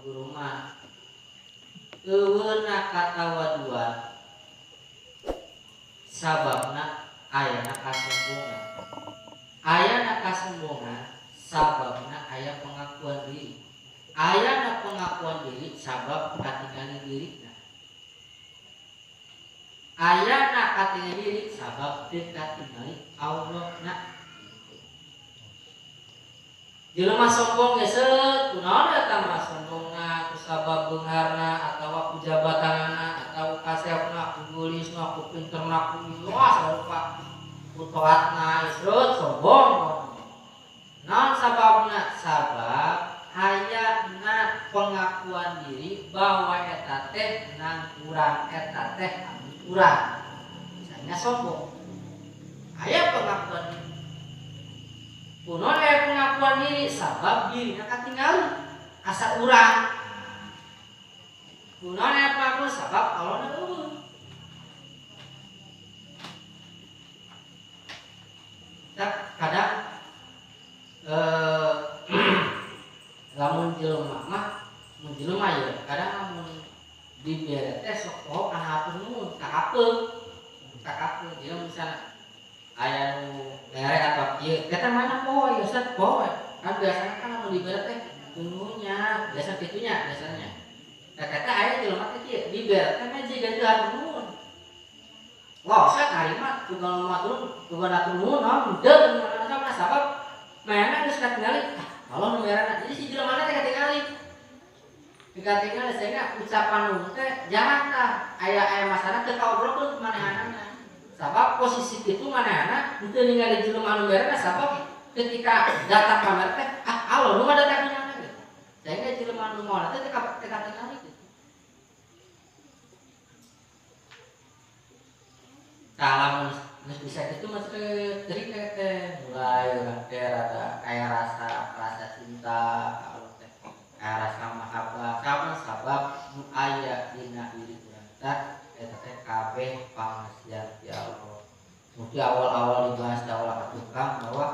Guru mah eueuna katawaduan sababna ayana kasombongan. Ayana kasombongan sababna aya pengakuan diri. Ayana pengakuan diri sabab katingali dirina. Ayana katingali diri sabab teu katingali Allahna. Jelema sombong ge seut kunaon eta mah sombongna ku sabab beungharna atawa ku jabatanana atawa kasepna ku geulisna ku pinterna ku wah sarupa ku toatna geus sombong. Naon sababna? Sabab hayana pengakuan diri bahwa eta teh nang urang eta teh anu urang. Misalnya sombong. Aya pengakuan diri. Kunaon aya pengakuan diri sabab dirina katingali asa urang. Kunaon aya pengakuan sabab Allah eueuh. Tak kadang lamun jelema mah mun jelema ye kadang lamun dibere teh sok poho kana hatur nuhun kakapeung kakapeung jelema misalna aya nu mere atau kieu eta mana poho ye Ustaz poho kan biasanya kan lamun dibere teh nuhunnya biasa kitunya biasanya eta teh aya jelema teh kieu dibere teh mah jiga teu hatur nuhun wah Ustaz ari mah tugal matur tugal hatur nuhun naon deung mana sabab mana geus katingali Allah nu merana jadi si jelema teh katingali katingali sehingga ucapan nu teh jarang tah aya aya masalah teu kaobrolkeun ku manehanana sabab posisi kitu manehana henteu ningali jelema anu merana sabab ketika datang ka mere teh ah Allah nu mah datang kana gitu sehingga jelema anu moal teh teu katingali gitu tah lamun geus bisa kitu mah teh teh mulai urang teh rada aya rasa cinta ka Allah teh aya rasa mahabbah sabab sabab nu aya dina diri urang teh eta teh kabeh pangasian ti Allah. Mungkin awal-awal dibahas di awal tukang bahwa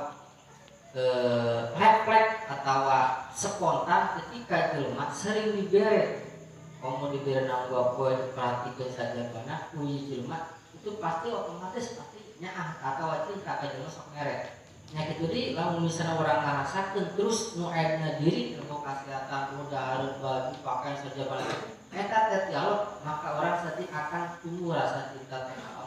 refleks atawa spontan ketika jelema sering dibere komo dibere nang poe diperhatikeun sajabana uji jelema itu pasti otomatis pasti nyaah atau cinta ka jelema sok mere. Nya kitu deui lamun misalna urang ngarasakeun terus nu aya diri nu kesehatan nu dahar baju pakaian sajabana eta teh ti Allah maka orang sedih akan tumbuh rasa cinta teh ka